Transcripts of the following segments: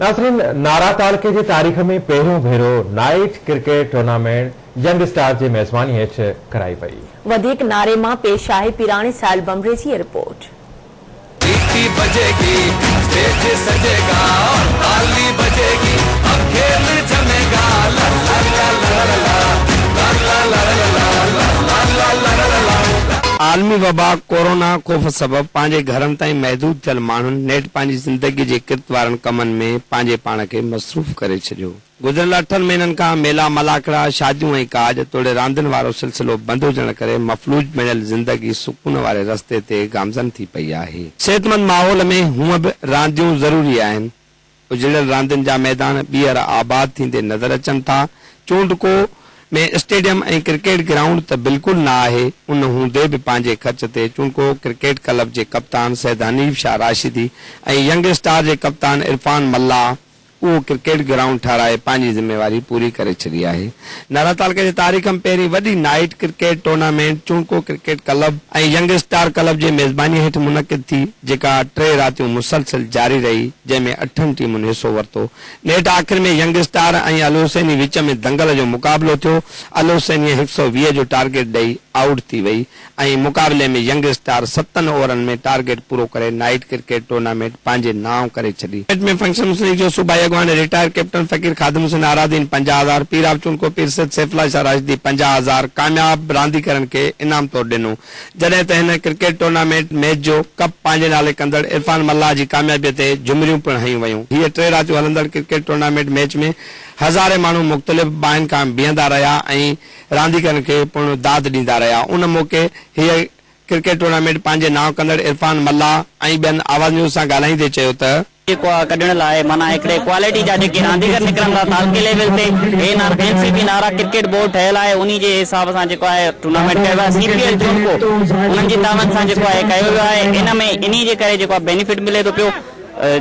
ناظرين نارا تعلقي جي تاريخ ۾ پهريون ڀيرو night cricket tournament young star جي ميزباني هيٺ ڪرائي وئي. وڌيڪ ناري مان پيش آهي پيراڻي ساحل ڀنڀري جي هي رپورٽ. سيٽي بجيگي اسٽيج سجيگا اور تالي بجيگي اب کيل جميگا لا لا لا لا لا لا لا لا لا لا لا لا لا لا لا لا. عالمي وبا ڪورونا خوف سبب پنهنجي گهرن تائين محدود ٿيل ماڻهن نيٺ پنهنجي زندگي جي ڪرت وارن ڪمن ۾ پنهنجي پاڻ کي مصروف ڪري ڇڏيو. گذريل اٺن مهينن کان ميلا ملاکڙا، شاديون ۽ ڪاڄ توڙي راندين وارو سلسلو بند هجڻ ڪري مفلوج بڻيل زندگي سڪون واري رستي تي گامزن ٿي پئي آهي. صحتمند ماحول ۾ هونء به رانديون ضروري آهن. اجڙيل راندين جا ميدان ٻيهر آباد ٿيندي نظر اچن ٿا. چونڊڪو ۾ اسٽيڊيم ۽ ڪرڪيٽ گرائونڊ ته بلڪل نه آهي، ان هوندي به پنهنجي خرچ تي چونڊڪو ڪرڪيٽ ڪلب جي ڪپتان سيد حنيف شاهه راشدي ۽ ينگ اسٽار جي ڪپتان عرفان ملاح اهو ڪرڪيٽ گرائونڊ ٺهرائي پنهنجي ذميواري پوري ڪري ڇڏي آهي. نارا تعلقي جي تاريخ م پهرين وڏي night cricket tournament Chondko cricket club ۽ young star club جي ميزباني هيٺ منعقد ٿي، جيڪا ٽي راتيون مسلسل جاري رهي، جنهن ۾ اٺن ٽيمن حصو ورتو. نيٺ آخر ۾ ينگ اسٽار ۽ الحسيني وچ ۾ دنگل جو مقابلو ٿيو، الحسينيء هڪ سئو 20 جو ٽارگيٽ ڏئي آئوٽ ٿي وئي ۽ مقابلي ۾ ينگ اسٽار ستن اوورن ۾ ٽارگيٽ پورو ڪري نائيٽ ڪرڪيٽ ٽورنامينٽ پنهنجي نانء ڪري ڇڏي. ميچ ۾ فنڪشن مسلم ليگ جو صوبائي اڳواڻ ۽ رٽائر ڪئپٽن فقير خادم حسين آرادين 50,000، پير آب چونڊڪو پير سيد سيف الله شاهه راشدي 50,000 ڪامياب رانديگرن کي انعام طور ڏنو. جڏهن ته هن ڪرڪيٽ ٽورنامينٽ ميچ جو ڪپ پنهنجي نالي ڪندڙ عرفان ملاح جي ڪاميابي تي جهمريون پڻ هنيون ويون. هيء ٽي راتيون هلندڙ ڪرڪيٽ ٽورنامينٽ ميچ ۾ هزارين ماڻهو مختلف ٻانهن کان بيهندا رهيا ۽ رانديگرن کي پڻ داد ڏيندا رهيا. ان موقعي هيء ڪرڪيٽ ٽورنامينٽ پنهنجي نانء ڪندڙ عرفان ملاح ۽ ٻين آواز نيوز سان ڳالهائيندي چيو ته. جيڪو آ ڪڍڻ لاء معنيٰ هڪڙي ڪوالٽي جا جيڪي رانديگر نڪرن ٿا تعلقي ليول تي هي N C B Nara cricket board ٺهيل آهي انهي جي حساب سان جيڪو آهي ٽورنامينٽ ڪيو ويو آهي سي پي ايل چونڊڪو انهن جي تعاون سان جيڪو آهي ڪيو ويو آهي ان ۾ انهي جي ڪري جيڪو آهي بينيفٽ ملي ٿو پيو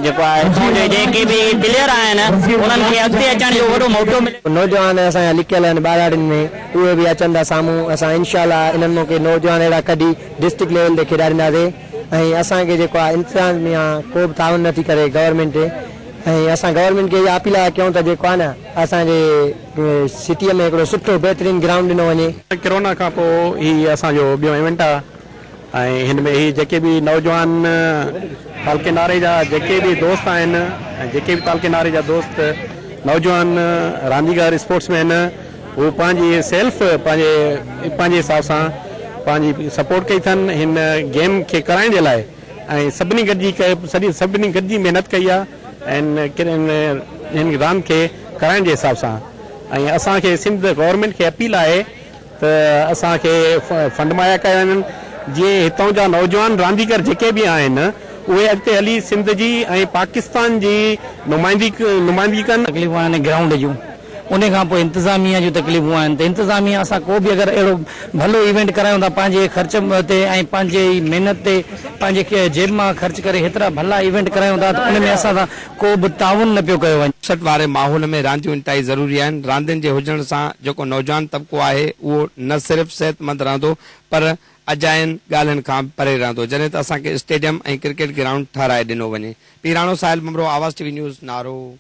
جيڪو آهي اتان جي جيڪي به پليئر آهن انهن کي اڳتي اچڻ جو وڏو موقعو ملي. نوجوان اسان جا لڪيل آهن ٻهراڙين ۾ اهي به اچن ٿا سامهون اسان انشاء الله انهن مان ڪي نوجوان اهڙا ڪڍي ڊسٽرڪٽ ليول تي کيڏارينداسي ۽ اسان کي جيڪو آهي انتظاميا ڪو به تعاون نٿي ڪري گورنمينٽ ۽ اسان گورنمينٽ کي اها اپيل ٿا ڪيون ته جيڪو آهي نه اسان جي سٽي ۾ هڪڙو سٺو بهترين گرائونڊ ڏنو وڃي. ڪرونا کان پوء هي اسان جو ٻيون ايونٽ آهي. ۽ هن ۾ هي جيڪي به نوجوان تعلقي ناري جا جيڪي به دوست آهن ۽ جيڪي به تعلقي ناري جا دوست نوجوان رانديگر اسپورٽس مين هو پنهنجي سيلف پنهنجي پنهنجي حساب سان پنهنجي سپورٽ ڪئي اٿن هن گيم کي ڪرائڻ جي لاء ۽ سڀني گڏجي سڄي سڀني گڏجي محنت ڪئي آهي ۽ هن راند کي ڪرائڻ جي حساب سان ۽ اسان کي سنڌ گورنمينٽ کي اپيل آهي ته اسان کي فنڊ مهيا ڪيا وڃن جيئن هتان جا نوجوان رانديگر جيڪي به آهن اهي اڳتي هلي سنڌ جي ۽ پاڪستان جي نمائندگي ڪن. تڪليفون آهن گرائونڊ جون انهي کان پوء انتظاميا جون تڪليفون آهن ته انتظاميا اسان ڪو به اگر اهڙو ڀلو ايونٽ ڪرايون ٿا پنهنجي خرچ تي ۽ پنهنجي ئي محنت تي پنهنجي جيب مان خرچ ڪري هيترا ڀلا ايونٽ ڪرايون ٿا ته ان ۾ اسان سان ڪو به تعاون نه پيو ڪيو وڃي. سٽ واري ماحول ۾ رانديون انتهائي ضروري آهن، راندين جي هجڻ سان جيڪو نوجوان طبقو آهي اهو نه صرف صحتمند رهندو پر اجاين ڳالهين کان به پري رهندو، جڏهن ته اسان کي اسٽيڊيم ۽ ڪرڪيٽ گرائونڊ ٺهرائي ڏنو وڃي. Pirano Sahil Bhanbhro, Awaz T V news, Naro.